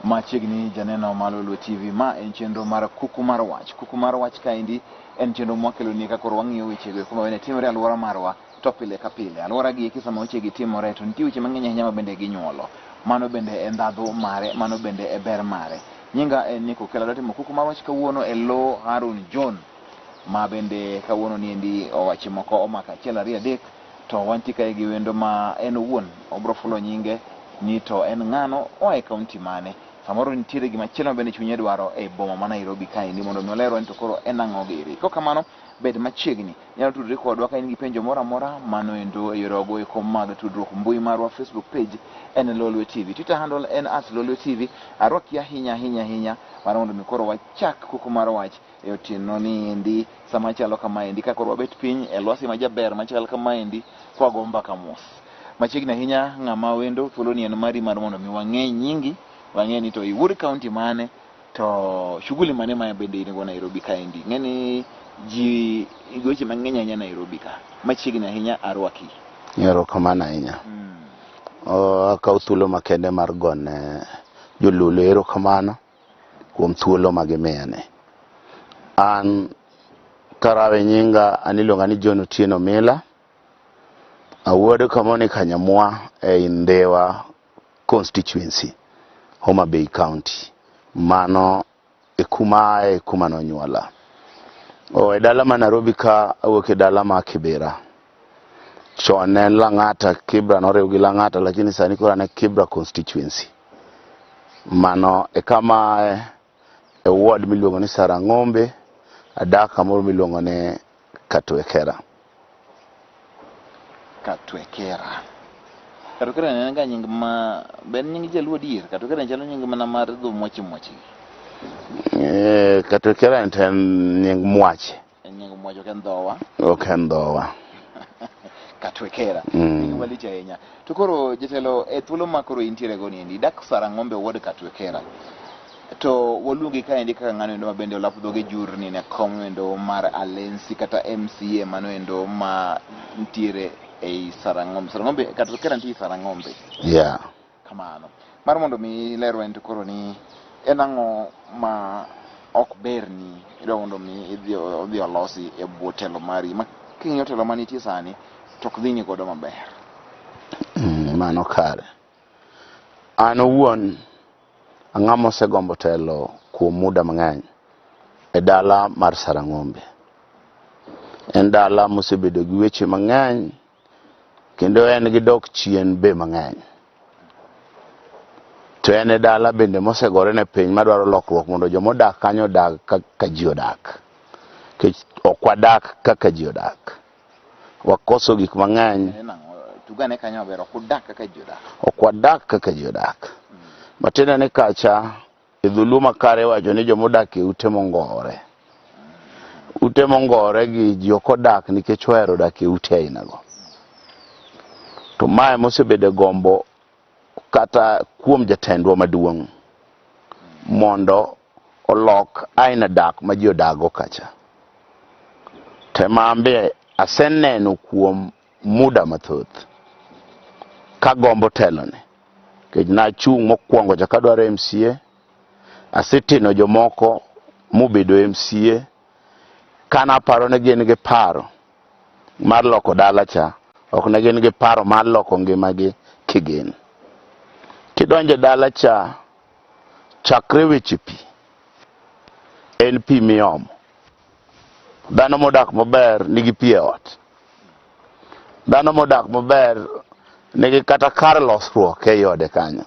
Machiegni janeno mar Lolwe TV, ma en chenro mar Kuku mar Wach. Kuku mar Wach kaendi en chenro mwakeloni ka koro wang'iyo wechego eko mabende timore e alwora marwa to pile ka pile. Alwora gi eki sama wechegi timore to nitie weche mang'eny ahinya ma bende ginyuolo. Mano bende e ndhadhu mare, mano bende e ber mare. Nyinga en Nick Okello, adwa timo Kuku mar Wach kawuono e lo Harun John ma bende kawuono niendi owache moko omako achiel ariyo adek to wantie kae gi wendo ma en owuon obro fulo nyinge ni to en ng'ano oa e kaunti mane samoro nitiere gima chielo ma bende chunye dwaro e boma ma Nairobi kaendi mondo mi olerwa ni to koro en ang'o giri. Kok kamano bed machiegni inyalo tudri kodwa ka in gi penjo moro amora mano endo e yore eko mag tudruok mbui marwa Facebook page en Lolwe TV Twitter handle en at Lolwe TV arwaki ahinya ahinya ahinya mar mondo mi koro wachak kuku mar wach e otieno ni endi sama chalo kamaendi ka koro wabet piny e lwasi majaber machal kamaendi kwago mbaka mos machiegni ahinya ng'ama wendo thuolo ni en mari mar mondo mi wang'e nyingi wang'e ni to iwuod kaunti mane to shughuli mane ma bende in go Nairobi kaendi ng'e ni ji weche mang'eny ahinya Nairobi ka machiegni ahinya arwaki Erokamano ahinya. Akawo thuolo makende mar gone jolulo erokamano kuom thuolo ma gimiya ni. An karawe nyinga an iluonga ni John Otieno Mila. Awuod Kamoni Kanyamwa ei Ndhiwa constituency, Homa Bay County. Mano e kuma aye e kuma nonyuola. O, e dala ma Nairobi ka awuok e dala ma Kibera. Chon ne en Lang'ata, Kibra noriw gi Lang'ata lakini sani koro an e Kibra constituency. Mano e kama aye e ward miluongo ni Sarang'ombe, adak kamoro miluongo ni Katwekera. Katwekera. Katwekera en ga nying ma be en nying jaluo adier? Katwekera chalo nying mana mar dho mwache mwache. Eh, Katwekera en en nying mwache, En nying mwache ok en dhowa. ok en dhowa. Katwekera. Nying malich ahinya. To koro jatelo e thuolo ma koro intiere go niendi idak Sarang'ombe ward Katwekera. To waluongi kaendi kaka ng'ano endo ma bende olap dhoge jurni ne kom endo mar Alensi kata MCA mano endo ma nitiere ei Sarang'ombe. Sarang'ombe Katwekera nitie Sarang'ombe. Yeah. Kamano. Mar mondo mi ilerwa en to koro ni en ang'o ma ok berni idwa mondo mi idhi odhi olosi e bwo telo mari ma king'iyo telo manitie sani to ok dhini godo maber. Mano kare. An owuon ang'ama osegombo telo kuom muda mang'eny e dala mar Sarang'ombe. En dala mosebedo gi weche mang'eny kendo en gi dok chien be mang'eny. To en e dala bende mosegore ne piny madwaro lokruok mondo joma odak kanyo odag kaka ji odak. Nikech ok wadak kaka ji odak. Wakoso gik mang'eny. En ang'o? Tugane kanyo maber ok udak kaka ji odak. Ok wadak kaka ji odak. Matiende ni kacha e dholuo makare iwacho ni joma odak e ute mongowore. Ute mongowore gi ji ok odak nikech ohero dak e ute ainago. To mae mosebedo gombo kata kuom jatendwa maduong' mondo olok aina dak ma ji odago kacha. To ema an be aseneno kuom muda mathoth kagombo telone. Nikech nachung' mokwongo cha kadwaro MCA, aseteno jomoko mobedo MCA kanaparo ni gin gi paro mar loko dala cha, ok ne gin gi paro mar loko ngimagi kigin. Kidonjo e dala cha, chakre weche pi, en pi miomo. Dhano modak maber nigi pi e ot. Dhano modak maber nigi kata kar losruok ei ode kanyo.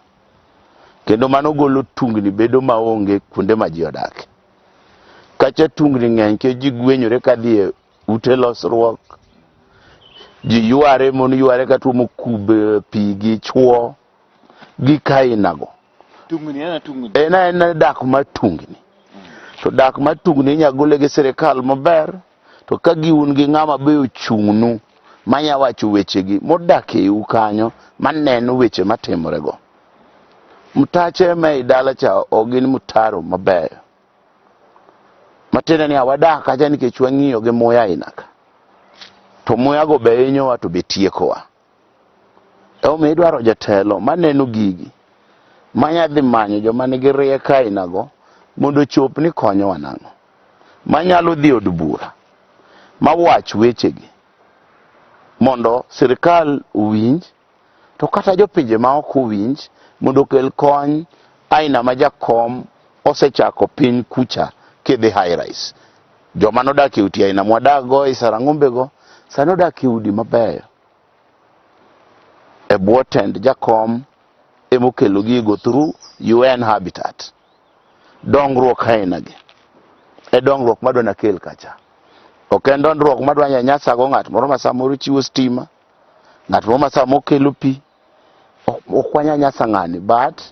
Kendo mano golo tungni bedo maonge kuonde ma ji odake. Kacha tungni ng'eny nikech ji gwenyore kadhi e ute losruok, ji yware, mon yware ka tuomo kub pi gi chuo, gik ainago. Tungni en tungni. En aena dak mar tungni. To dak mar tungni inya gole gi sirikal maber, to ka giun gi ng'ama be ochung'nu manya wacho wechegi modak e iu kanyo maneno weche matimorego. Mtache ma ei dala cha ok gin mtaro mabeyo. Matiende ni wadak kacha nikech wang'iyo gi muya aina ka. To muya go be hinyowa to be tiekowa. Emomiyo idwaro jatelo maneno gigi. Manya dhi manyo joma nigi rieko ainago mondo ochop ni konyowa nang'o. Manyalo dhi od bura mawach wechegi mondo sirkal owinj to kata jopinje ma ok owinj mondo okel kony aina ma jakom osechako piny kucha kidhi high rise. Joma nodak e udi aina mwadak go e Sarang'ombe go sani odak e udi mabeyo e bwo tend jakom emokelo gigo through UN Habitat. Dongruok ainagi e dongruok madwa nakel kacha. Ok en dongruok madwa nyanyasago ng'at moro ma samoro chiwo stima, ng'at moro ma samoro kelo pi. Ok wanyanyasa ng'ani but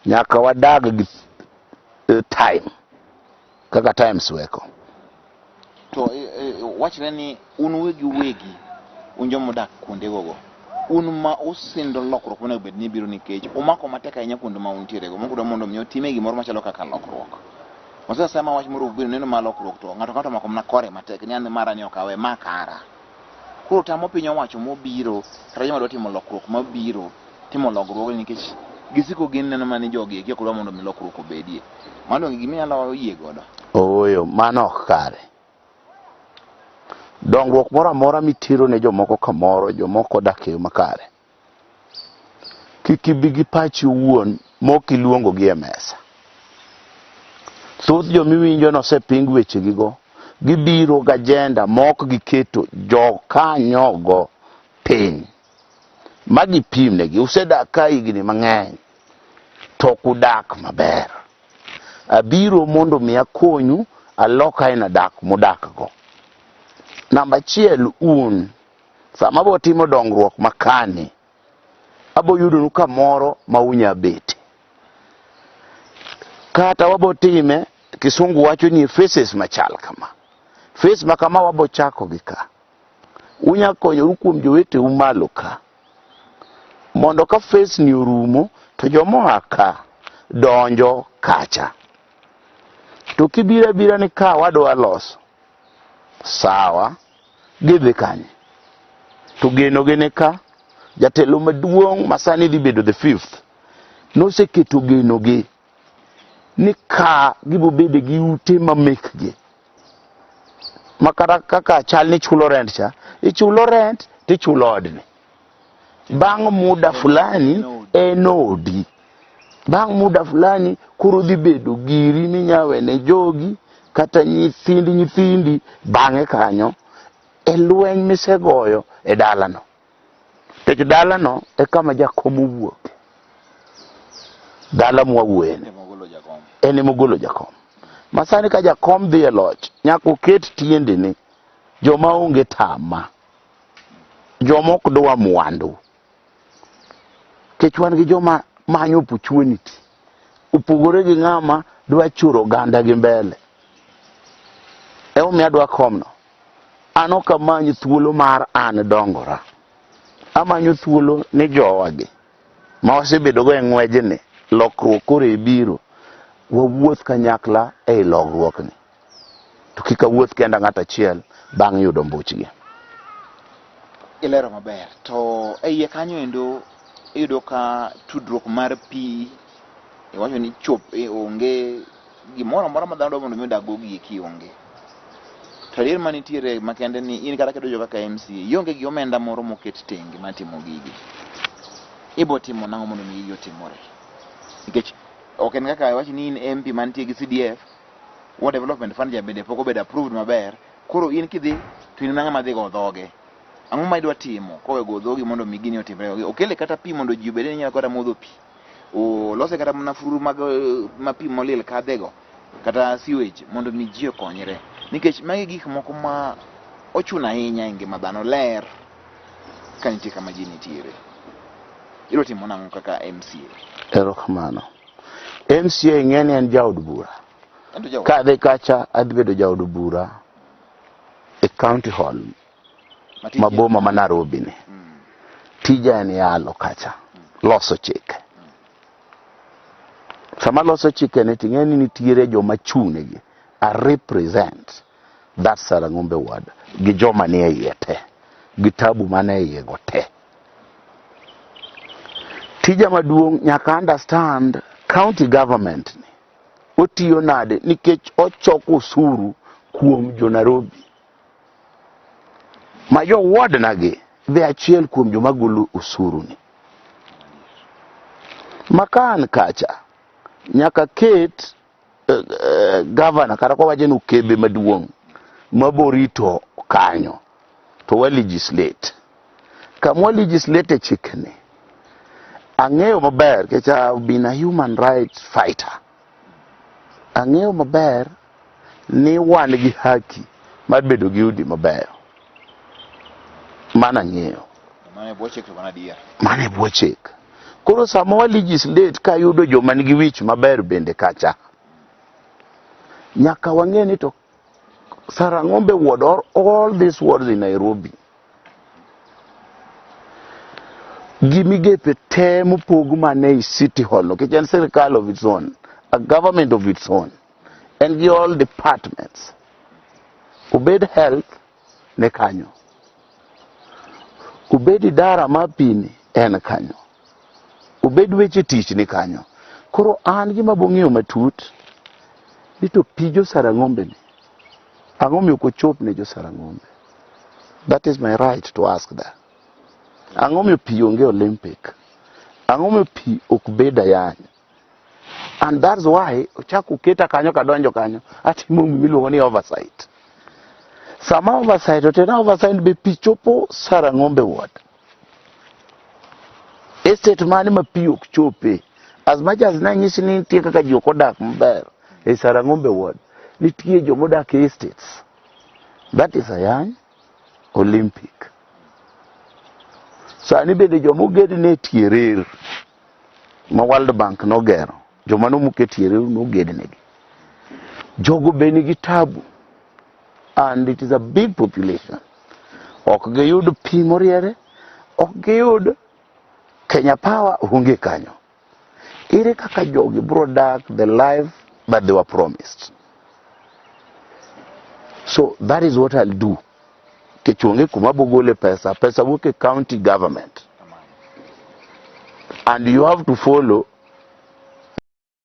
nyaka wadag gi time kaka times weko. To wachre ni un uwegi uwegi un joma odak kuondego go un ma usindo lokruok monego bed ni biro nikech umako matek ahinya kuonde ma untiere go mokudwa mondo mi otime gimoro machalo kaka lokruok. Osea sama wach moro obiro neno ma lokruok to ng'ato ng'ato omako mana kore matek ni an mara ni ok awe ma kara. Koro tamo piny owacho mobiro kata joma dwa timo lokruok mabiro timo lokruogni nikech gisiko gineno mana ni jogi eki ok dwa mondo mi lokruok obedie. Mano gima inyalo yie godo. Ooyo, mano ok kare. Dongruok moro amora mitero ne jomoko kamoro, jomoko odak e yo makare. Kik ibi gi pachi owuon mok iluongogi e mesa. Thoth jomiwinjo noseping wechegigo, gibiro gi agenda mok giketo jokanyogo piny ma gipimnegi. Usedak ka higni mang'eny to ok udak maber. Abiro mondo mi akonyu alok aina dak mudakgo. Namba achiel un, sama abo timo dongruok makani, abo yudonu kamoro ma unya bete. Kata wabo time, kisungu wacho ni phases machal kama. Phase ma kama wabo chako gi ka. Unya konyoru kuom joweteu malo ka. Mondo ka phase ni orumo, to joma oa ka donjo kacha. To kibiro abira ni ka wadwa loso, sawa, gidhi kanye? To geno gi ni ka, jatelo maduong' ma sani dhi bedo the fifth, noseketo geno gi ni ka gibo bedo gi ute ma mekgi. Ma kata kaka chal ni ichulo rent cha, ichulo rent tichulo odni. Bang' muda fulani en odi. Bang' muda fulani koro dhi bedo giri minya wene jogi kata nyithind nyithindi bang'e kanyo e lweny misegoyo e dalano. Nikech dalano e kama jakom owuok. Dala mwawuoyeni. En ema ogolo jakom. Ma sani ka jakom dhi e loch, nyaka oket tiendene joma onge tama. Joma ok dwa mwandu. Nikech wan gi joma manyo opportunity. Opogore gi ng'ama dwa churo oganda gi mbele. Emomiyo adwa komno. An ok amany thuolo mar an dongora. Amanyo thuolo ni jowagi ma wasebedogo e ng'wejni, lokruok koro e biro. Wawuoth kanyakla ei lokruokni. To kik awuoth kenda ng'at achiel bang' yudo mbuchgi. Ilero maber. To e iye kanyo endo iyudo ka tudruok mar pi iwacho ni chop e onge gimoro amora ma dhano dwa mondo mi odag go gieki onge. To adier manitiere makende ni in kata kidonjo kaka MCA ionge gi omenda moro moket tenge mar timo gigi. Ibo timo nang'o mondo mi gigi otimore? Nikech ok en kaka iwach ni in MP mantie gi CDF, Ward Development Fund ja bende pok obedo approved maber. Koro in kidhi to in mana ng'ama dhi go dhoge. Ang'o ma idwa timo kowe go dhogi mondo mi gini otimre? Okele kata pi mondo ji obed ni nyalo kata modho pi. Olose kata mana furu mag ma pi molil kadhego kata sewage mondo mi ji okonyre. Nikech magi gik moko ma ochuno ahinya e ngima dhano ler ka nitie kama ji nitiere. Idwa timo nang'o kaka MCA? Erokamano. MCA ing'e ni en jaod bura. Ka adhi kacha adhi bedo jaod bura e county hall ma boma ma Nairobi ni. Tija en yalo kacha, loso chike. Sama loso chike ni ting'e ni nitiere joma chung' negi. I represent that Sarang'ombe ward gi joma nie iye te, gi tabu mane iye go te. Tija maduong' nyaka understand county government ni otiyo nade nikech ochoko osuru kuom jo Nairobi. Ma jo ward na gi be achiel kuom joma golo osuru ni. Ma ka an kacha nyaka ket gavana kata kwa wacho ni okebe maduong' maborito kanyo to wa legislate kama wa legislate e chikni ang'eyo maber nikech I've been a human rights fighter ang'eyo maber ni wan gi haki mar bedo gi udi mabeyo mano ang'eyo Mano e bwo chik to mano adier. Mano e bwo chik. Koro sama wa legislate ka yudo joma nigi wich maber bende kacha, nyaka wang'e ni to Sarang'ombe ward or all these wards in Nairobi gi migepe te mopog mana ei City Hall no, nikech en sirkal of its own, a government of its own, en gi all departments. Obed health ne kanyo, obed idara mar pi ni en kanyo, obed weche tich ni kanyo. Koro an gima bong'eyo matut ni to pi jo Sarang'ombe ni ang'o miyo ok ochop ne jo Sarang'ombe? That is my right to ask that. Ang'o miyo pi onge Olympic? Ang'o miyo pi ok bed Ayany? And that's why ochako oketa kanyo kadonjo kanyo atimo gima iluongo ni oversight. Sama oversight otena oversight be pi chopo Sarang'ombe ward. Estate mane ma pi ok chope. As much as nanyisi ni nitie kaka ji ok odak maber e Sarang'ombe ward, nitie jomodak e estates. That is Ayany Olympic. Sani bende joma oged ne e tie rer ma World Bank nogero, joma nomuk e tie rer noged negi. Jogo be nigi tabu and it is a big population. Ok giyud pi moriere, ok giyud Kenya Power onge kanyo. Ere kaka jogi bro dak the life that they were promised? So that is what I'll do. Nikech onge kuma abogole pesa, pesa wuok e county government. And you have to follow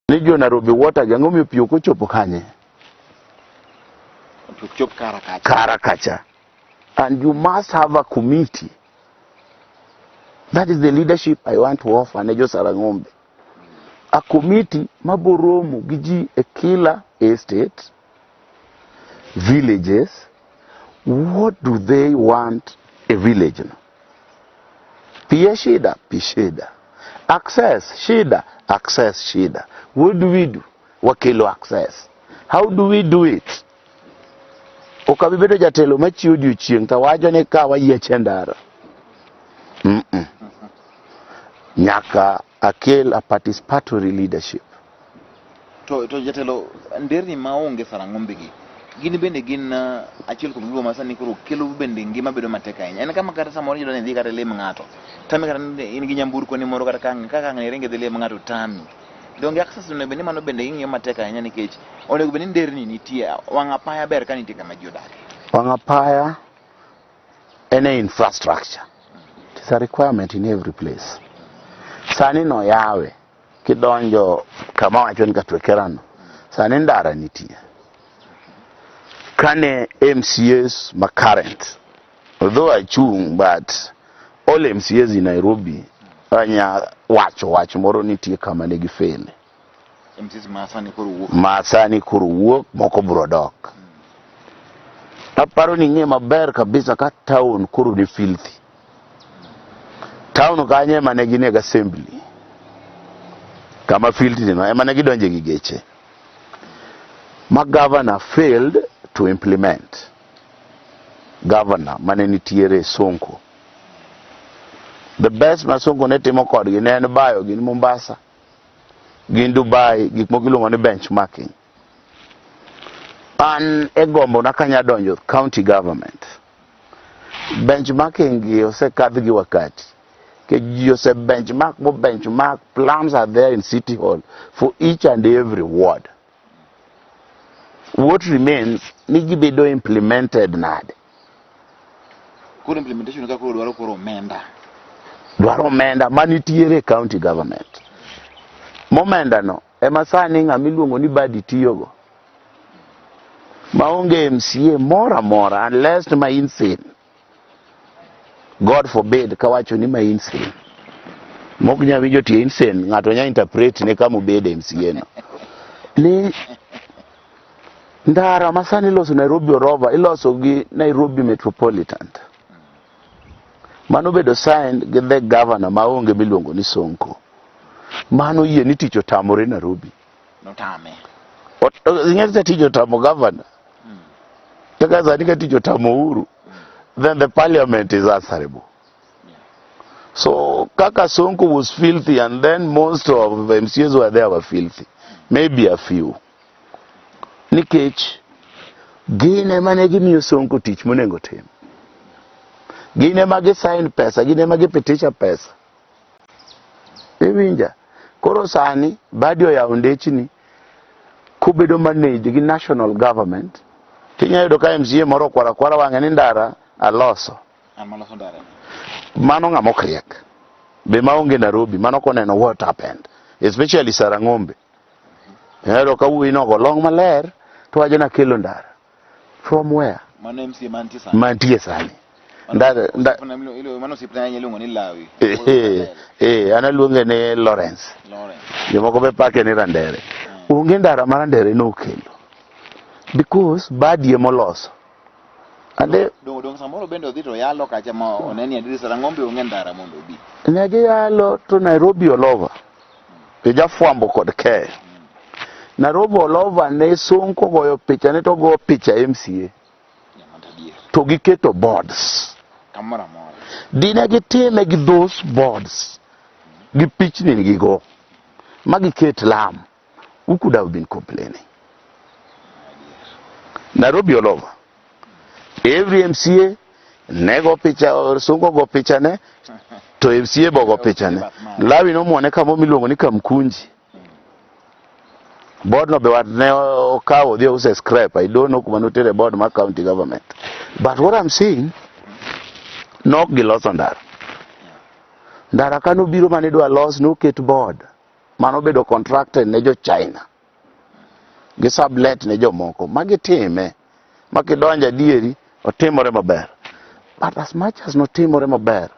ni jo Nairobi Water gi ang'o miyo pi ok ochopo kanye? Ok chop kara kacha. Kara kacha. And you must have a committee. That is the leadership I want to offer ne jo Sarang'ombe. A committee maboromo gi ji e kila estate, villages, what do they want e village no? Pi e shida, pi shida. Access, shida, access, shida. What do we do? Wakelo access. How do we do it? Ok abi bedo jatelo machiwo odiochieng' to wacho ni ka wayiech e ndara. Mm -mm. Nyaka akel a participatory leadership. To jatelo, nderni maonge Sarang'ombe gi, gin bende gin achiel kuom gigo ma sani koro kelo bende ngima bedo matek ahinya. En kama kata samoro iyudo ni idhi kata ilim ng'ato, tami kata ni in gi nyamburko ni moro kata kaka ang' iringi idhi lim ng'ato tami. Donge access onego bed ni mano bende ing'iyo matek ahinya nikech onego bed ni nderni nitie, wang' apaya ber ka nitie kama ji odake. Wang' apaya en e infrastructure. It is a requirement in every place. Sani no yawe kidonjo kama wacho ni Katwekerano, sani ndara nitie. Kane MCAs ma current, although achung' but all MCAs in Nairobi anya wacho wach moro nitie kama ne gifele. MCAs ma sani koro wuok. Ma sani koro wuok moko bro dok. Aparo ni ing'e maber kabisa ka town koro ni filthy. Town kanyo ema ne ginego assembly. Kama filthy no ema ne gidonje gi geche. Ma governor failed to implement. Governor mane nitiere Sonko. The best ma Sonko ne timo kodgi ne en bayo gin Mombasa, gin Dubai, gik moko iluongo ni benchmarking. An e gombo na kanya donjo county government. Benchmarking gi osekadh gi wakati. Ke ji ose benchmark mo benchmark plans are there in City Hall for each and every ward. What remains ni gibedo implemented nade? Koro implementation ka koro dwaro koro omenda. Dwaro omenda manitiere e county government. Momenda no ema sani ng'ama iluongo ni Badi tiyogo. Maonge MCA moro amora unless ma insane. God forbid kawacho ni ma insane. Mok nya winjo tie insane, ng'ato nya interpret ne kama obede MCA no. Ni ndara ma sani iloso Nairobi Orova iloso gi Nairobi Metropolitan. Mano bedo signed gi the governor maonge miluongo ni Sonko. Mano yie ni tich otamore Nairobi. Notame. Ing'e ka tich otamo governor. Kaka sani ka tich otamo Uhuru, then the parliament is answerable. So kaka Sonko was filthy and then most of the MCAs were there were filthy. Maybe a few. Nikech gin ema ne gimiyo Sonko tich monego tim. Gin ema gi sign pesa, gin ema gipitisha pesa. Iwinja? Koro sani Badi oyawo ndechni kobedo managed gi national government tinya yudo ka MCA moro okwaro akwara wang'e ni ndara aloso. An maloso ndara. Mano ng'ama ok riek. Be maonge Nairobi, mano koneno what happened. Especially Sarang'ombe. Ineno ka wuoyi no ogo long maler to wacho nakelo ndara. From where? Mano MCA mantie sani. Mantie sani. Ndara, nda, Mano osiepna iluongo ni Lawi. eh, eh, an aluonge ni Lawrence. Lawrence. Jomoko be pake ni Randere. Onge ndara ma Randere nokelo. Because Badi emoloso. Ande Dong dong samoro bende odhi to yalo kacha ma one ni adier Sarang'ombe onge ndara mondo obi. ne giyalo to Nairobi all over. To jafwambo kod keyo. Nairobi all over ne Sonko goyo picha ne to go picha MCA. Ya mano adier. To giketo boards. Kamoro amora. Dine gitime gi those boards. Gi pichni gigo. Ma giket lam. Who could have been complaining? Nairobi all over. Every MCA nego picha Sonko go picha ne to MCA bogo picha ne. Lawi nomuone kamo miluongo ni Kamkunji. Board no be wat ne okawo odhi ouse scrap. I don't know kuma notere board mar county government. But what I'm saying, nok giloso ndara. Ndara kanobiro mane idwa los noket board manobedo contracted ne jo China. Gi sublet ne jomoko ma gitime ma kidonjo adieri otimore maber. But as much as notimore maber,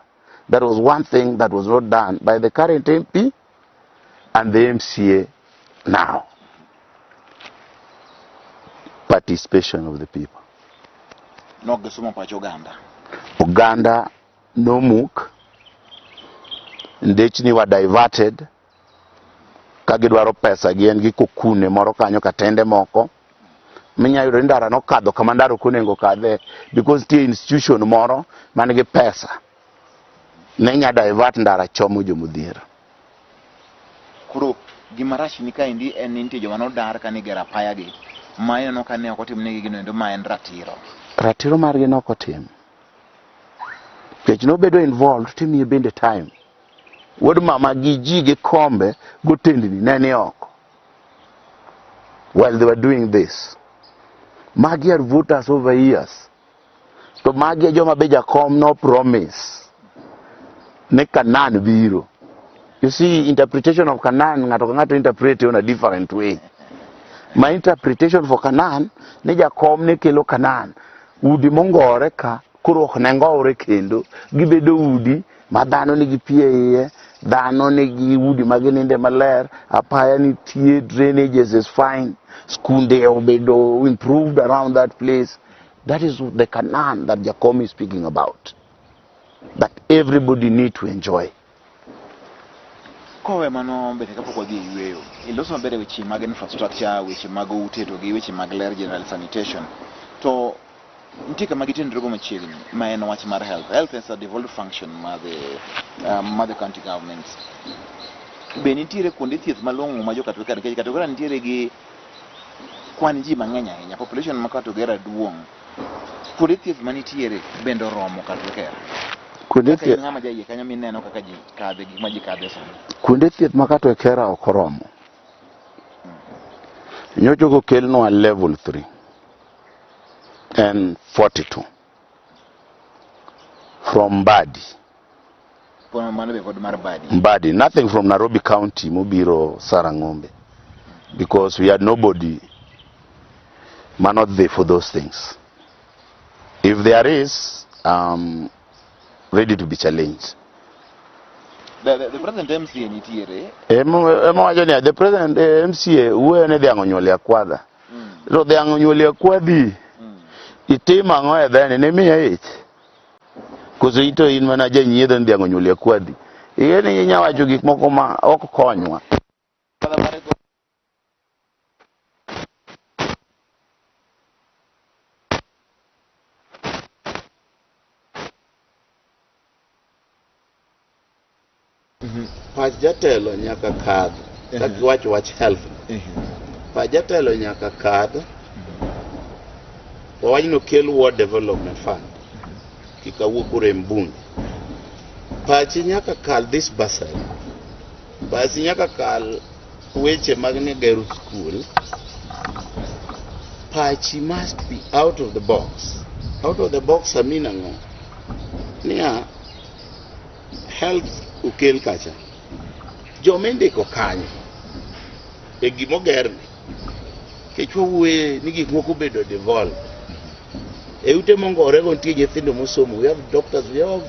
there was one thing that was not done by the current MP and the MCA now. Participation of the people. Nok gisumo pach oganda. Oganda nomuk, ndechni were diverted, ka gidwaro pesa gi en gi kokune moro kanyo katende moko minya yudo ni ndara nokadho kama ndara ok onego kadhe because nitie institution moro man gi pesa ne nya divert ndara chomo jomodhier. Koro gima rach ni kaendi en ni nitie joma nodar kane igero apaya gi ma ineno ka ne ok otimnegi gino endo ma en ratiro. Ratiro margi ne ok otim. Nikech nobedo involved timiye bende time. Wuod mama gi ji gi kombe gotendni ne ni oko. While they were doing this. Magi are voters over years. To magi e joma be jakom no promise ni Canaan biro. You see, interpretation of Canaan, ng'ato ka ng'ato interpret on a different way. My interpretation for Canaan, ni jakom ne kelo Canaan. Udi mongore ka, koro ok ne ngowre kendo. Gibedo udi ma dhano nigi pi e iye, dhano nigi udi ma gininde maler, apaya nitie, drainages is fine, skunde obedo improved around that place. That is the Canaan that Jakom is speaking about. That everybody need to enjoy. Kowe mano bende kapok wadhi e yueyo, iloso maber e weche mag infrastructure, weche mag ute to gi weche mag ler general sanitation. To nitie kama gitenore go machiegni ma en wach mar health. Health is a devolved function mar the county governments. Be nitiere kuonde thieth malong'o ma jo Katwekera nikech Katwekera nitiere gi kwan ji mang'eny ahinya, population ma Katwekera duong'. Kuonde thieth manitiere bende oromo Katwekera. Kuonde Kaka in thieth, ng'ama jaiye kanyo mineno kaka ji kadhe, gik ma ji kadhe sani. kuonde thieth ma Katwekera ok oromo. Nyocha okelnwa level 3 and 42 from Mbadi. Mano be pod mar Mbadi. Mbadi, nothing from Nairobi County mobiro Sarang'ombe because we had nobody manodhi for those things. If there is, ready to be challenged. The president MCA nitiere. Ema wacho niya, the president MCA wuoyo ni dhiang' onyuol e akwadha. To dhiang' onyuol e akwadhi, itimo ang'o e dheni? Nimiye ich? Koso ito in mana janyiedho ni dhiang' onyuol e akwadhi? Ing'e ni inya wacho gik moko ma ok konywa. Pach jatelo nyaka kadh kaka iwacho wach health. Pach jatelo nyaka kadh wawach ni okel ward development fund kik awuo koro e mbunge. Pachi nyaka kal this bursary. Pachi nyaka kal weche mag ni gero school. Pachi must be out of the box. Out of the box I mean ang'o? Niya, health okel kacha. Joma indiko kanyo e gimogerni kech wawuoye ni gik moko obedo devolved. E ute mongorego nitie nyithindo mosomo, we have doctors, we have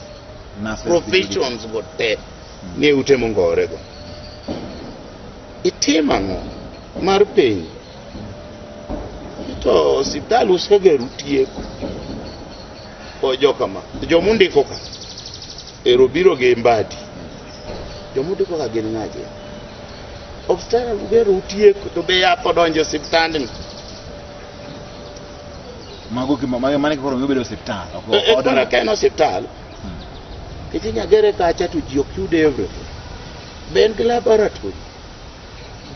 Nurses, professions go te ni e ute mongorego. Itimo ang'o mar penj? To osiptal usegero utieko. O jokama, jomundiko ka ero biro gi Mbadi. Jomundiko ka gin ng'aje? Osiptal ugero utieko to be yath odonjo e osiptandni. Mago mago mane koro obedo osiptal. Ok E, koro ka en osiptal, nikech inya gere kacha to ji ok yud everything. Be en gi laboratory?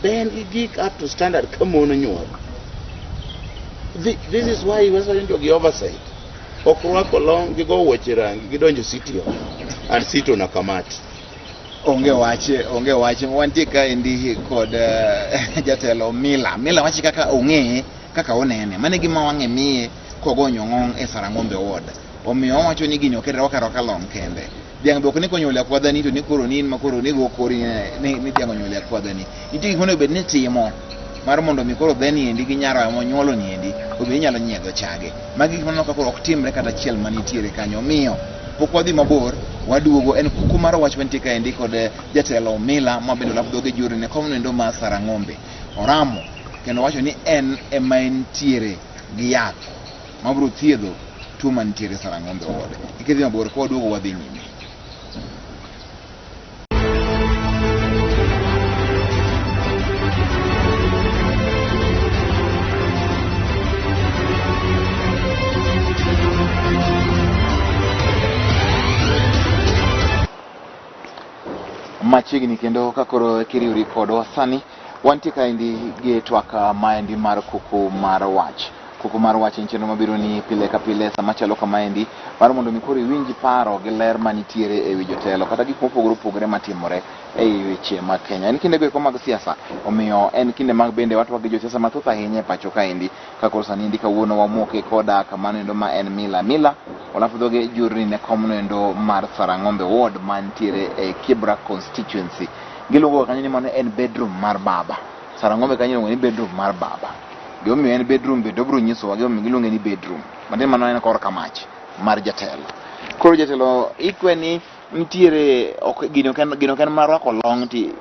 Be en gi gik up to standard ka mon onyuol? This is why wawacho ni jogi oversight. Ok rwako long gigo wuoche rangi gidonjo city hall and sit on a kamati. Onge wach, onge wach. Wantie kaendi kod jatelo Mila. Mila wachi kaka ong'eye, kaka onene. Mano e gima wang'e miye kogonyo ng'ong' e Sarang'ombe ward. Omiyo owacho ni gini ok rwaka arwaka long kende. Dhiang' be ok ni konyuol e akwadhani to ni koro ni in ma koro ni go kori ni dhiang' onyuol e akwadhani. Nitie gik monego bed ni itimo mar mondo mi koro dheni endi gi nyaroya monyuolo ni endi obed inyalo nyiedho chage. Magi gik maneno ka koro ok timre kata achiel manitiere kanyo. Omiyo pok wadhi mabor, waduogo en kuku mar wach mantie kaendi kod jatelo Mila ma bende olap dhoge jiwore ne kom noendo mar Sarang'ombe. Oramo kendo wacho ni en ema entiere gi yath mabiro thiedho tuo mantiere Sarang'ombe ward. Kik idhi mabor, ka waduogo wadhi nyime. Machiegni kendo ka koro kiriwri kodwa sani wantie kaendi gi twak maendi mar kuku mar wach. Kuku mar wach en chenro mabiro ni pile ka pile sama chalo kamaendi mar mondo mi koro iwinj paro gi ler manitiere e wi jotelo kata gik mopogore opogore matimore ei weche mag Kenya. En kinde go eko mag siasa, omiyo en kinde mag bende watwak gi josiasa mathoth ahinya e pacho kaendi. Ka koro sani endi kawuono wamoke koda kamano endo ma en Mila. Mila olapo dhoge jurni ne komno endo mar Sarang'ombe ward mantiere e Kibra constituency. Giluongo kanyo ni mano en bedroom mar baba. Sarang'ombe kanyo iluongo ni bedroom mar baba. Gimomiyo en bedroom bende obiro nyisowa gimomiyo giluonge ni bedroom. Matiende mano en korka mach mar jatelo. Koro jatelo ikwe ni nitiere ok gino ok en gino ok en mar rwako long ti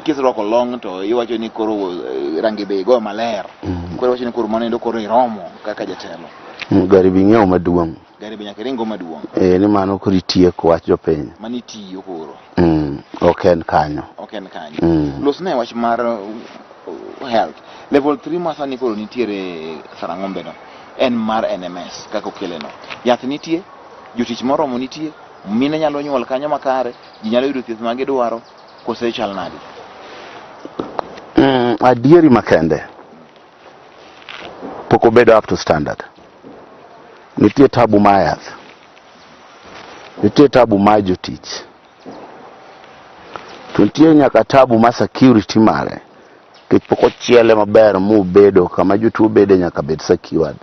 kiserwako long to iwacho ni koro rangi be igoyo maler. Koro iwacho ni koro mano endo koro iromo kaka jatelo. Gari bi ng'iewo maduong'. Gari be nyaka iringo maduong'. Ni mano koro itieko wach jopiny. Mano itiyo koro. Ok en kanyo. Ok en kanyo. Losne wach mar health. Level 3 ma sani koro nitiere Sarang'ombe no en mar NMS kaka okele no. Yath nitie, jotich moromo nitie, mine nyalo nyuol kanyo makare, ji nyalo yudo thieth ma gidwaro, kose chal nade? Adieri makende pok obedo up to standard. Nitie tabu mar yath, nitie tabu mar jotich, to nitie nyaka tabu mar security mare nikech pok ochiele maber mobedo kama jotuo bede nyaka bed secured.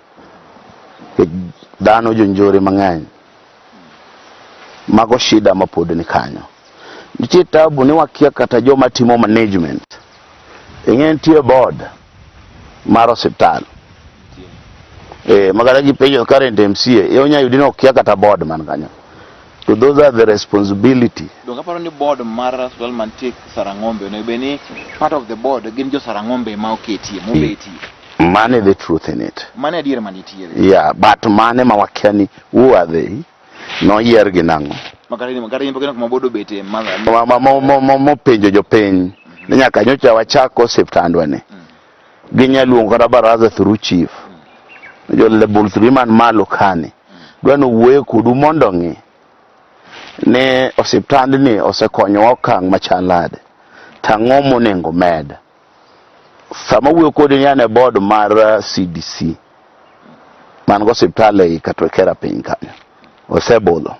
Nikech dhano jonjore mang'eny. Mago shida mapod ni kanyo. Nitie tabu ni wakia kata joma timo management. Ing'e nitie board mar osiptal. Eh, makata gipenjo current MCA, e onya yudo ni okia kata board man kanyo. To those are the responsibility. Donge aparo ni board mar osiptal mantie Sarang'ombe onego bed ni part of the board gin jo Sarang'ombe ma oketie, mobetie. Mane the truth in it. Mano e adier manitiere. Yeah, but mane ma wakia ni who are they? Noyier gi nang'o? Makata in makata in pok ineno kuma board obetie ma Mopenjo jopiny ni nyaka nyocha wachak osiptandwa ni. Ginya luongo kata baraza through chief. Jo level 3 man malo kani. Dwa nowuoye kodu mondo ng'i ni osiptandni osekonyowa okang' machal nade. To ang'o monego med. Sama wuoyo kodi ni an e board mar CDC man go osiptal ei Katwekera piny kanyo. Osebudho.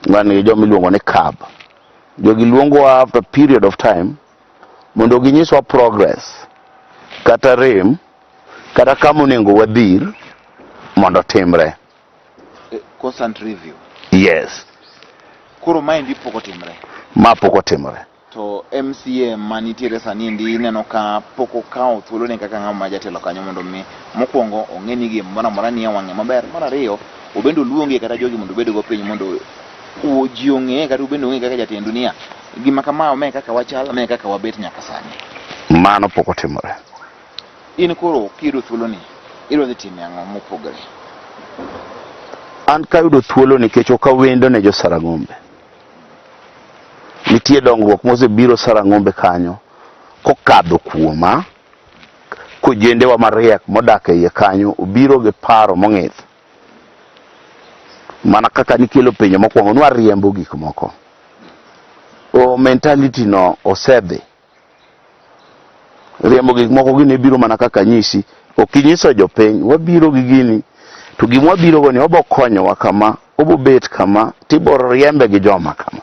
Wan gi joma iluongo ni CAB. Jogi luongowa after period of time mondo ginyiswa progress kata rem kata kama onego wadhir mondo timre. Constant review. Yes. Koro maendi pok otimre. Ma pok otimore. To MCA manitiere sani endi ineno ka pok okawo thuolone kaka ng'ama jatelo kanyo mondo mi mokwongo ong'e ni gimoro amora nie wang'e maber. Mar ariyo, obende oluonge kata jogi mondo obedgo piny mondo ji ong'e kata ubende ong'e kaka jatendu niya gima kama me kaka wachal me kaka wabet nyaka sani. Mano pok otimore. In koro kiyudo thuoloni, idwa dhi time ang'o mopogore? An kayudo thuolo nikech ok awendo ne jo Sarang'ombe. Nitie dongruok mosebiro Sarang'ombe kanyo kokadho kuoma kojendewa mariek modak e iye kanyo obiro gi paro mong'ith. Mana kaka nikelo penjo mokwongo nwariembo gik moko. O mentality no osedhi. Riembo gik moko gini biro mana kaka nyisi. Ok inyiso jopiny, wabiro gi gini. To gima wabiro go ni obo konyowa kama, obo bet kama, tibo riembe gi joma kama.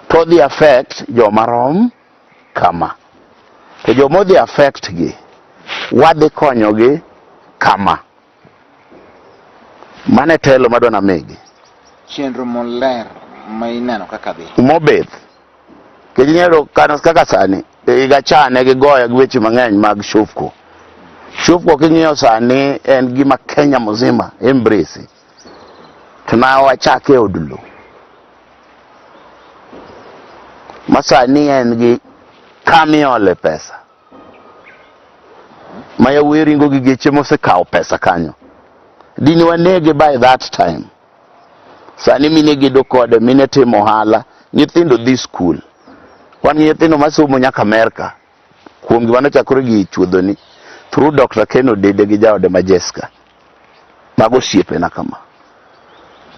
To odhi affect joma rom kama. To joma odhi affect gi, wadhi konyogi kama. Mano e telo madwa namigi. Chenro moler ma ineno kaka dhi. Mobith. Nikech inyalo yudo kaka sani, e higa cha ne gigoyo gi weche mang'eny mag Shofco. Shofco king'iyo sani en gima Kenya mzima embrace. To na wachake e od lo. Ma sani en gi kamiole pesa. Ma yawuoyi ringo gi geche mosekawo pesa kanyo. Dini wanege by that time. Sani mine gedo kode, mine timo ohala, nyithindo dhi skul. Wan gi nyithindo masomo nyaka Amerka. Kuom gima nochakore gi chuodhoni through Dr. Ken Odede gi jaode ma Jessica. Mago osiepena kama.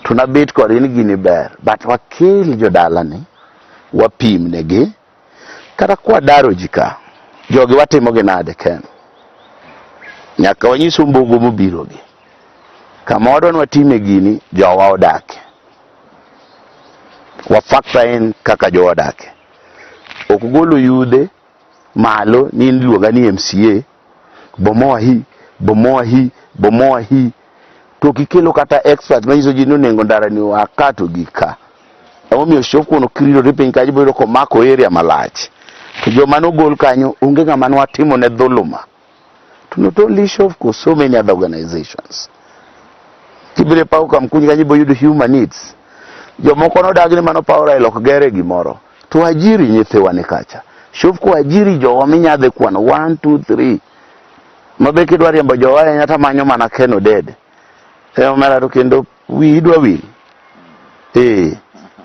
To nabet kodgi ni gini ber, but wakel jodalani, wapimnegi, kata kwadaro ji ka, jogi watimo gi nade Ken? Nyaka wanyis ombogo mobiro gi. Kama wadwa ni watime gini, jowa odake. Wa factor in kaka jowa odake. Ok golo yudhe malo ni in iluonga ni MCA, bomoa hii, bomoa hii, bomoa hii. To ok ikelo kata expert manyiso ji ni onego ndara ni oa ka to gik ka. Emomiyo Shofco kiridore piny kanyo ibiro yudo komako area malach. To joma nogol kanyo onge ng'ama nwatimo ne dhuluma. To not only Shofco, so many other organizations. Kibiro e paw Kamkunji kanyo ibiro yudo human needs. Jomoko nodagi ni mano paw Raila ok gere gimoro. To ajiri nyithiwa ni kacha. Shofco ajiri jowa minyadhe kwano 1 2 3. Mabe kidwa riembo jowa ahinya to manyo mana Ken Odede. E omera to kendo wiyi idwa wil. Eh,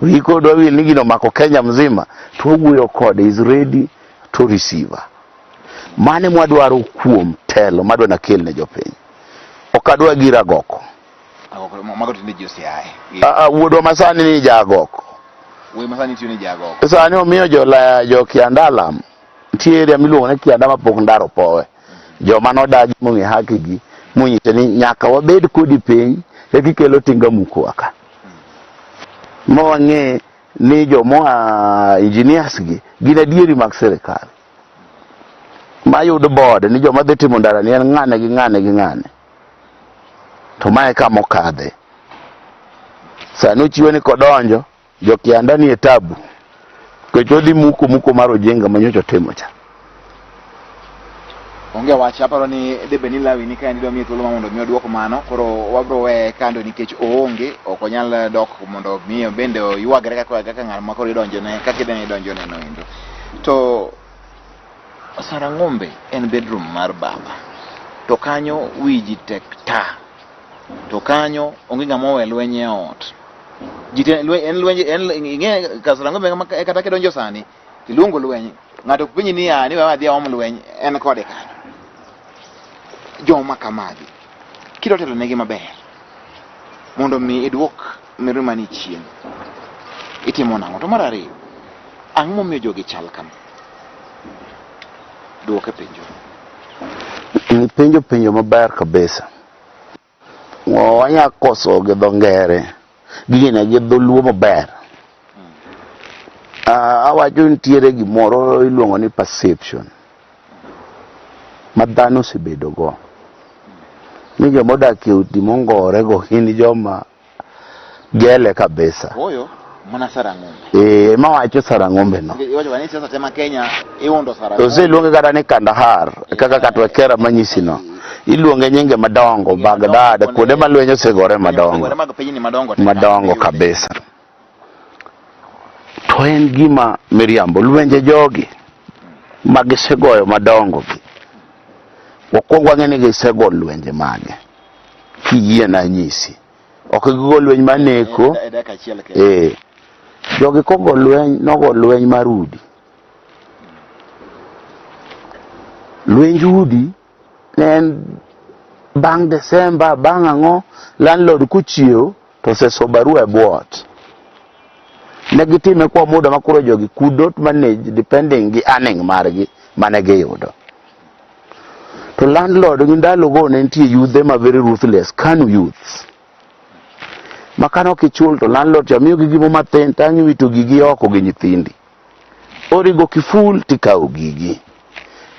wiyi kodwa wil ni gino omako Kenya mzima to wawuoyo kode is ready to receive. Mane mwadwaro kuom telo madwa nakel ne jopiny. Ok adwa gir agoko. Agoko mago tinde ji oseaye. Ah, ah, wuodwa masani ni jagoko. Wuoyi masani tiyo ni jagoko. Sani omiyo jo jo Kianda alam. Nitie area miluongo ni Kianda mapok ndaro powe. Joma nodagi mong'e haki gi monyise ni nyaka wabed kodi piny eka ikelo tinga mukowa ka. Ma wang'e ni jomoa engineers gi gin adieri mag sirikal. Mayud board ni joma dhi timo ndara ni en ng'ane gi ng'ane gi ng'ane. To mae kama okadhe. Sani ochiwe ni kodonjo Jokianda ni e tabu. Nikech odhi muko muko mar ojinga ma nyocha otimo cha. Onge wach, aparo ni debe ni Lawi ni kaendi dwa miye thuolo ma mondo mi oduok mano, koro wabro weye kando nikech oonge, ok onyal dok mondo mi bende oywagre kaka kaka ng'at ma koro idonjone, kaka idwa idonjone no endo. To Sarang'ombe en bedroom mar baba. To kanyo wi ji tek ta. To kanyo onge ng'ama owe lweny e ot. Ji te en lweny en ing'e ka Sarang'ombe kata kidonjo sani tiluongo lweny ng'ato ok penji ni ni wewe adhi aom lweny en kode kanyo. Joma kamagi kidwa telo negi maber mondo mi iduok mirima ni chien itimo nang'o? To mar ariyo, ang'o momiyo jogi chal kama? Duoke penjo. Penjo penjo maber kabisa. Wanya koso gi dho ngere gine gi dholuo maber. Awacho nitiere gimoro iluongo ni perception ma dhano osebedo go ni joma odak e udi mongore go gin joma gele kabisa. Oyo, mana Sarang'ombe. Eh, mawacho Sarang'ombe no. Iwacho ni siasa te ma Kenya iwuondo Sarang'ombe. Oseluonge kata ni Kandahar kaka Katwekera manyisi no. Iluonge nyinge madongo, Baghdad, kuonde ma lweny osegore madongo. Mag pinyni madongo. Madongo kabisa. To en gima miriambo, lwenje jogi ma gisegoyo madongo gi. Wakwong wang'e ni gisego lwenje mage. Kiyie na anyisi. Ok gigo lweny maneko. E dakika achiel kende. Eh. Jogi kogo lweny, nogo lweny mar udi. Lwenj udi ne en bang' Desemba, bang' ang'o, landlord kochiew to oseso barua e bwo ot. Ne gitime kwa muda ma koro jogi could not manage depending gi earning margi mane giyudo. To landlord gi ndalogo ne nitie yudhe ma very ruthless, Kanu youths. Ma kane ok ichul to landlord cha miyogi gimo mathin to ang' iwito gigi oko gi nyithindi. Origo kiful tikawo gigi.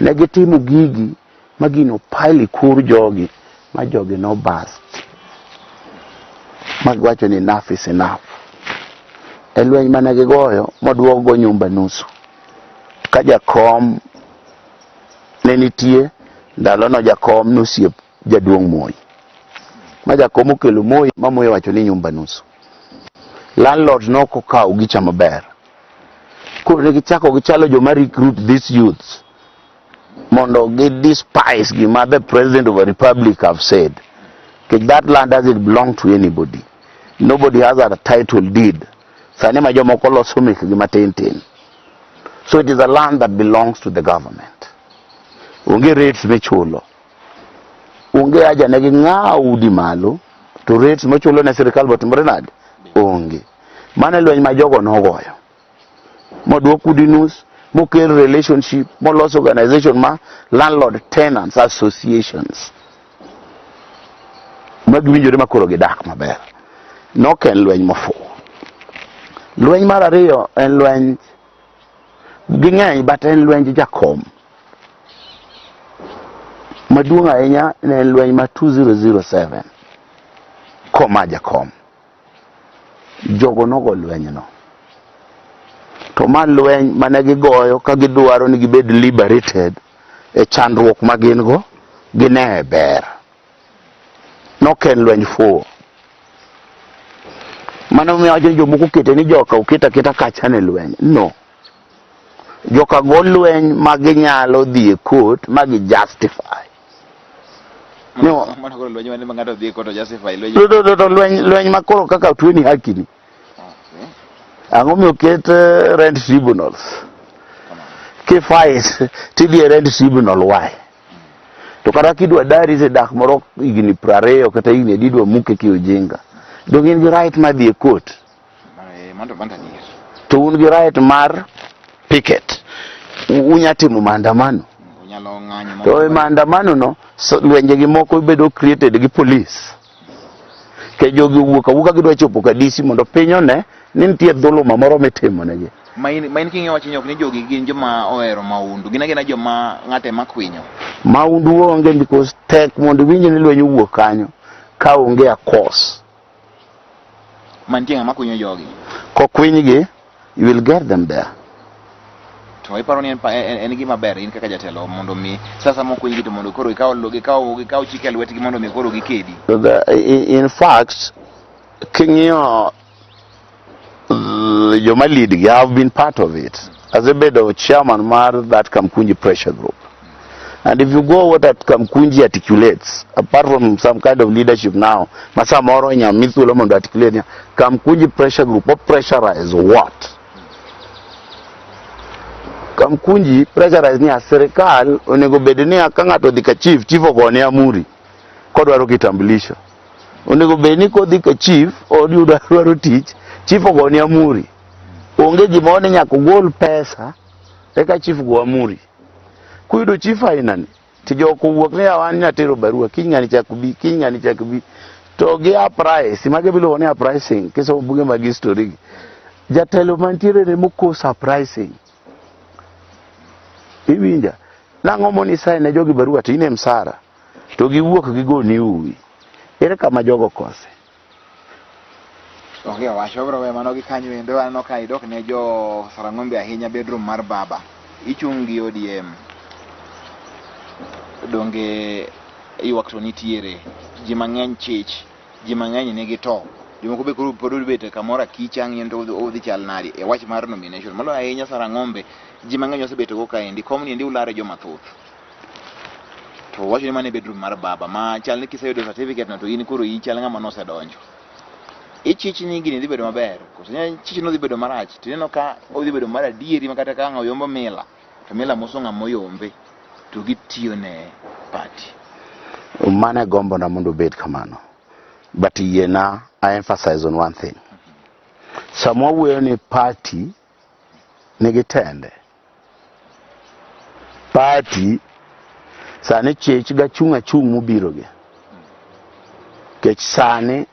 Ne gitimo gigi ma gino pile kor jogi ma jogi no bust. Ma giwacho ni enough is enough. E lweny mane gigoyo moduokgo nyumba nusu. Ka jakom ne nitie ndalono jakom nosiep jaduong' Moi. Ma jakom okelo Moi ma Moi owacho ni nyumba nusu. Landlord nok okawo gicha maber. Koro ne gichako gichalo joma recruit these youths mondo gi despise gima the president of a republic have said. Nikech that land doesn't belong to anybody. Nobody has a title deed. Sani ma jomoko loso mekgi matin tin. So it is a land that belongs to the government. Onge rates michulo. Onge haja ne ging'aw udi malo to rates mochulo ne sirikal botimore nade? Onge. Mano e lweny ma jogo nogoyo. Moduok udi nus, mokel relationship, molos organization ma landlord tenants associations. Ma giwinjore ma koro gidak maber. Nok en lweny mofuwo. Lweny mar ariyo en lweny ging'eny but en lwenj jakom. Maduong' ahinya ne en lweny ma 2007 koma jakom. Jogo nogo lwenyno. To ma lweny mane gigoyo ka gidwaro ni gibed liberated e chandruok ma gin go, gine ber. Nok en lweny fuwo. Mano miyo awacho ni jomoko okete ni joka oket aketa kacha ne lweny. No. Joka go lweny ma ginyalo dhi e court ma gi justify. No. Mano koro lweny mane ma ng'ato dhi e court to justify lweny. To lweny lweny ma koro kaka otweni haki ni. Ang'o miyo oket rent tribunals? Kifight tidhi e rent tribunal why? To kata kidwa dari isedak moro higni 20 kata higni adi idwa muke ki ujinga. Donge in gi right mar dhi e court? To un gi right mar picket. Unya timo maandamano. To e maandamano no, so, lwenje gi moko bedo created gi police. Ke jogi owuok awuoka gidwa chopo Kadisi mondo piny one ni nitie dhuluma moro mitimo negi. Ma in king'iyo wachni ok ni jogi gin joma ohero maundu, gin agina joma ng'ato ema kwinyo. Maundu onge because tek mondo iwinj ni lweny owuok kanyo ka onge a cause. Mantie ng'ama kwinyo jogi. Kokwinygi, you will get them there. To iparo ni en gima ber in kaka jatelo mondo mi sasa mokwinygi to mondo koro ikaw gikaw chike e lwetgi mondo mi koro gikedi. In fact, king'iyo joma lead gi, I have been part of it. Asebedo chairman mar that Kamkunji pressure group. And if you go what that Kamkunji articulates, apart from some kind of leadership now, ma samoro inyalo mi thuolo mondo articulate niya, Kamkunji pressure group o pressurize what? Kamkunji pressurize niya sirikal onego bed niya ka ng'ato odhi ka chief, chief ogone amuri kodwaro kitambulisho. Onego bed ni kodhi ka chief oyudo dwaro tich, chief ogone amuri. Onge gimoro ni nyaka ogol pesa eka chief go amuri. Kuyudo chief ainani to jok owuok ni wan nyatero barua kiny ng'ani chak bi, kiny ng'ani chak bi. To gi uprise, magi miluongo ni uprising, kisomo buge mag history gi. Jatelo mantiere ne mokos uprising. Iwinja? Nang'o moni sign ne jogi barua to in e msara to giwuok gigoni uwi. Ere kama jogo kose? Onge wach, wabiro weyo mano gi kanyo endo. Aneno ka idok ne jo Sarang'ombe ahinya bedroom mar baba. Ichung' gi ODM. Donge ywak to nitiere. Ji mang'eny chich, ji mang'eny nigi to. Jomoko be koro pod obet kamoro akicha ng'iyo to odhi chal nade e wach mar nomination. Moloyo ahinya Sarang'ombe, ji mang'eny osebet go kaendi. Komni endi ulare joma thoth. To wacho ni mano e bedroom mar baba ma chal ni kiseyudo certificate no to in koro ichal ng'ama nosedonjo. Ichich ni gini dhi bedo maber, koso chich ni odhi bedo marach, tineno ka odhi bedo mar adieri ma kata ka ng'a oyombo mila, to mila moso ng'ama oyombe, to gitiyo ne party. Mano e gombona mondo obed kamano. But yiena I emphasize on one thing. Sama wawuoyo ni party nigi tende, party sani chich gachung' achung' mobiro gi. Nikech sani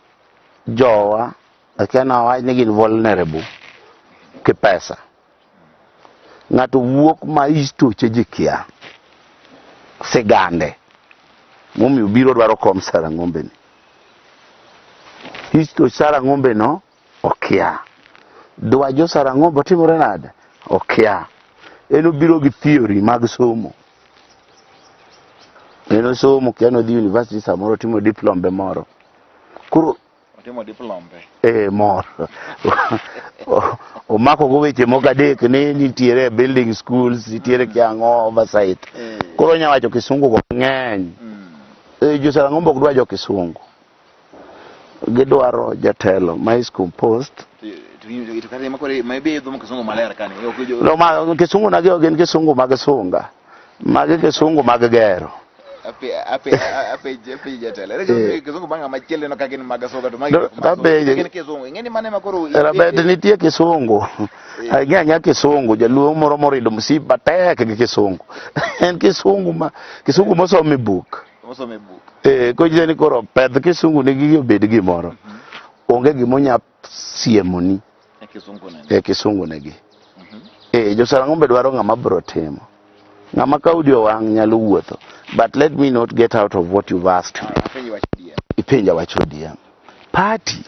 jowa akia nawach ni gin vulnerable ki pesa. Ng'ato wuok ma istoche ji kia sigande momiyo biro dwaro kom Sarang'ombe ni. Histoch Sarang'ombe no okia. Dwa jo Sarang'ombe otimore nade? Okia. En obiro gi theory mag somo. En osomo kia nodhi university samoro otimo diplombe moro. Koro Otimo diplombe. Mor. Omako go weche moko adek ni nitiere building schools, nitiere kia ang'o oversight. Koro onya wacho kisungu go ng'eny. Jo Sarang'ombe ok dwa jo kisungu. Gidwaro jatelo ma is composed. To kata ma koro ma ibe idho kisungu maler kani. Ok jo No, ma kisungu na gi ok gin kisungu mag sunga. Magi kisungu mag gero. Ape ape ape ape jatelo. Ere kisungu bang' ng'ama chielo no ka gin mag sunga to magi No, ok mag sunga. apenje. Gin kisungu. Ing'e ni mano ema koro Rabet nitie kisungu. Ang'e ang'eya kisungu, jaluo moro morido msip matek gi kisungu. En kisungu ma kisungu mosom e buk. Mosom e buk. Kochise ni koro pedh kisungu ni gigi obed gimoro. Onge gima onya siemoni E kisungu nene. e kisungu negi. Jo Sarang'ombe dwaro ng'ama bro timo. Ng'ama ka udi owang' nyalo wuotho. But let me not get out of what you've asked me. Apenji wach ODM. Ipenja wach ODM. Party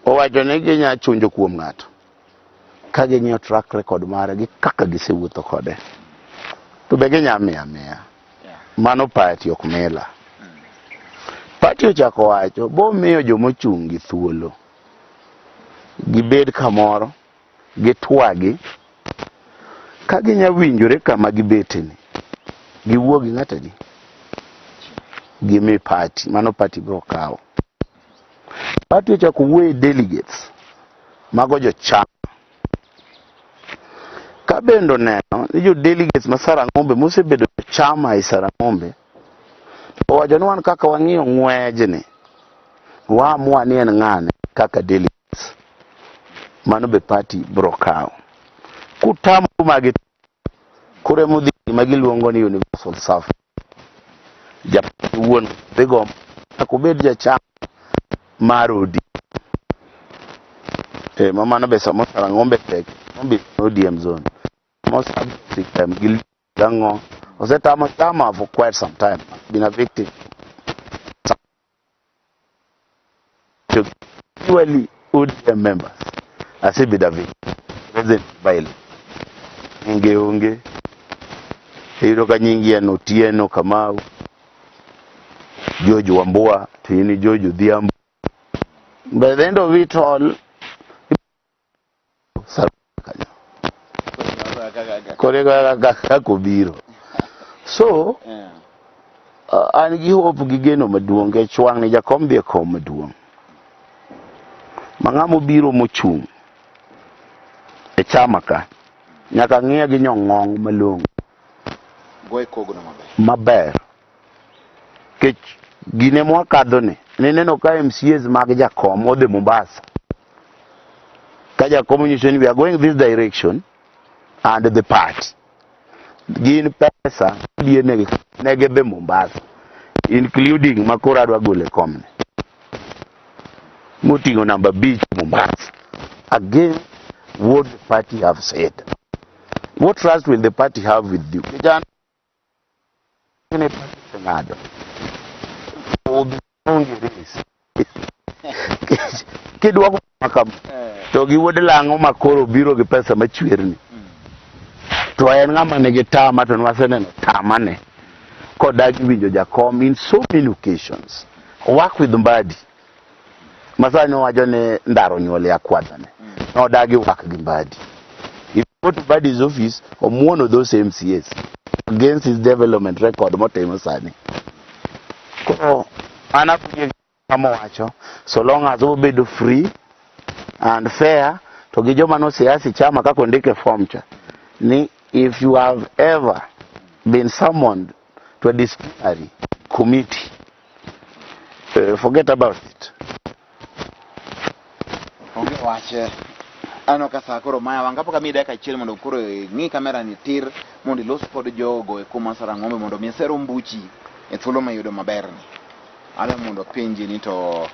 owacho ni ginya chunjo kuom ng'ato ka ging'iyo track record mare gi kaka gisewuotho kode. To be ginya miyo amiya. Mano party ok mila. Party ochako wacho bomiyo jomochung' gi thuolo gibed kamoro gitwagi ka ginya winjore kama gibeteni giwuo gi ng'ato adi gimi party mano party bro kawo. Party ochako wuoye delegates mago jochama ka bende oneno ni jo delegates ma Sarang'ombe mosebedo chama e Sarang'ombe owacho ni wan kaka wang'iyo ng'wejni waamua ni en ng'ane kaka delegates mano be party bro kawo kutamoru magi koro emodhi gima giluongo ni universal suffrage japiny wuon dhi gombo nyaka obed jachama mar ODM ma mano be samoro Sarang'ombe tek Sarang'ombe is ODM zone mosem gi ang'o osetamo chama for quite some time been a victim. purely ODM members. Asebedo a victim. President Baile. Nyinge onge. Iyudo ka nyingi en Otieno Kamau, George Wambua, to in George Odhiambo. By the end of it all, kanyo. Koro kaka kaka obiro. So, an gi hope gi geno maduong' nikech wang' ni jakom dhi e kom maduong'. Ma ng'ama obiro mochung' e chama ka nyaka ng'iye gi nyong'ong malong'o Goye kogno maber. maber. Nikech gine mwakadho ni nineno ka MCAs mag jakom odhi Mombasa. Ka jakom onyiso ni we are going this direction and the party. Gin pesa negi ne gidhi Mombasa including makoro adwa golo e komni moting'o namba 5 Mombasa against what the party have said. What trust will the party have with you? Kijana ne party oseng'ado. Obi onge race. Kidwa kama to gi wuod lang'o ma koro biro gi pesa machwerni. To en ng'ama nigi tama to nwaseneno tamane kodagi winjo jakom in so many occasions. Work with Mbadi. Masani owacho ni ndaro nyuol ya kwadhane. Nodagi work gi Mbadi. If you go to Mbadi's office, omuono those MCAs against his development record motimo sani. Koro an awinjo kama owacho, so long as obedo free and fair to gi joma nosiasa e chama kaka ondik e form cha ni if you have ever been summoned to a disciplinary committee forget about it. Onge wach. Aneno ka saa koro maya wang' kapok amiyi dakika achiel mondo koro ing'i kamera ni tir mondo ilos kod jogo eko ma Sarang'ombe mondo mi sero mbuchi e thuolo ma iyudo maberni. Adwa mondo apenji ni to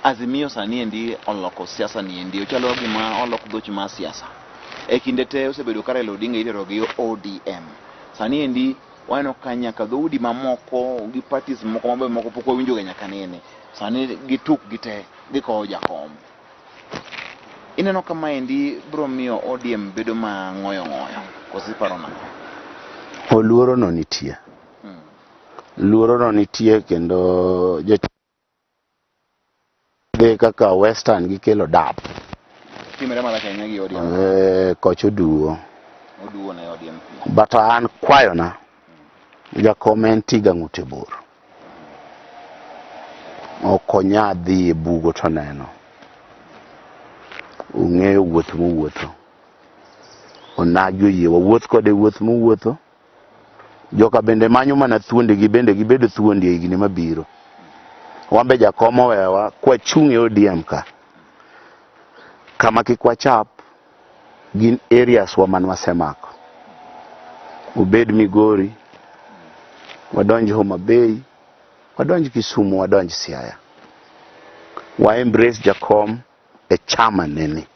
Azimio sani endi oloko siasa ni endi ochalo gima olok dhoch mar siasa. E kinde te osebedo ka Raila Odinga itero gi ODM. Sani endi waneno ka nyaka dhoudi mamoko gi parties moko mabe moko pok wawinjo ga nyaka nene. Sani gituk gite gikowo jakom. Ineno ka maendi biro miyo ODM bedo ma ng'oyo ng'oyo. Koso iparo nang'o? Luoro no nitie. Luoro no nitie kendo dhi kaka Western gikelo DAP. Timore marach ahinya gi ODM. Koch oduwo. Oduwo ne ODM. But an kwayona jakom en tiga ng'ute bor. Ok onya dhi e bugo to neno. Ong'eyo wuoth mowuotho. Onagi oyie wawuoth kode wuoth mowuotho. Joka bende manyo mana thuondi gi bende gibedo thuondi e higni mabiro. Wambe jakom owewa kwachung' e ODM ka. Kama kik wachap gin areas wa man wasemako. Obed Migori, wadonj Homa Bay, wadonj Kisumu, wadonj Siaya. Wa embrace jakom e chama neni.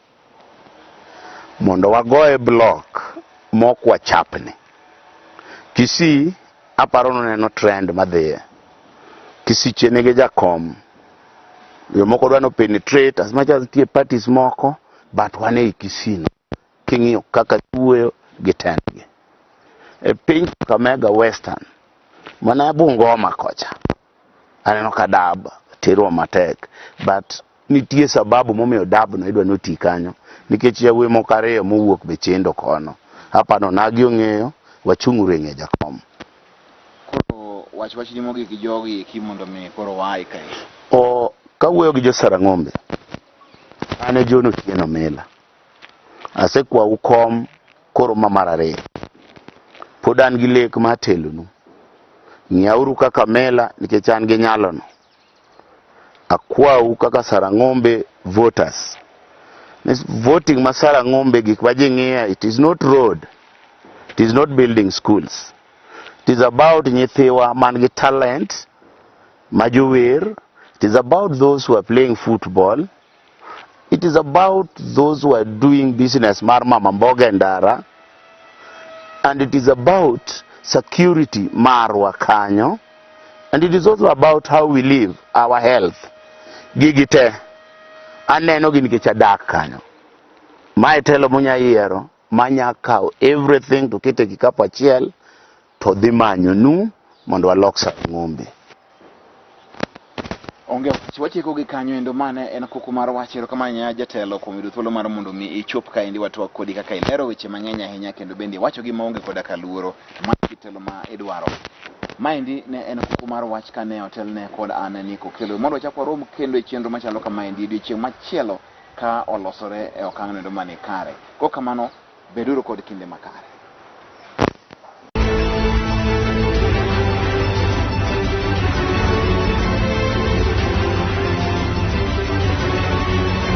Mondo wagoye block mok wachapni. Kisii aparo nuneno trend madhiye. Kisii nigi jakom. Jomoko dwa no penetrate as much as nitie parties moko but wan ei Kisii no. King'iyo kaka giwuoyo gi tendgi. E piny Kakamega Western, mana Bungoma kocha, aneno ka DAB terwa matek but nitie sababu momiyo DAB no idwa ni oti kanyo nikech yawuoyi moko ariyo mowuok be chendo kono. Aparo onagi ong'eyo wachung' e ng'e jakom. Koro wach wachni mogik gi jogi eki mondo mi koro wae kae. O kawuoyo gi jo Sarang'ombe, an e John Otieno Mila. Asekwau kom koro ma mar ariyo. Pod an gi lek mar telonu. Ng'iyauru kaka Mela nikech an gi nyalono. Akwau kaka Sarang'ombe voters. Voting ma Sarang'ombe gik ma ji ng'iya it is not road. It is not building schools. It is about nyithiwa man gi talent ma jower. It is about those who are playing football. It is about those who are doing business mar mama mboga e ndara. And it is about security marwa kanyo. And it is also about how we live, our health. Gigi te. Aneno gi nikech adak kanyo. Mae telo munya yiero manya kawo everything to kete e kikapu achiel to dhi manyo nu mondo walok Sarang'ombe. Onge wach, watieko gi kanyo endo mane en kuku mar wach. Erokamano ahinya jatelo kuom yudo thuolo mar mondo mi ichop kaendi watwak kodi kaka ilero weche mang'eny ahinya kendo bende iwacho gi maonge koda ka luoro. Ma kit telo ma idwaro. Maendi ne en kuku mar wach kane otelne kod an Nick Okello. Mondo wachak warom kendo e chenro machalo kamaendi odiochieng' machielo ka olosore e okang' noendo mani kare. Kok kamano, beduru kod kinde makare.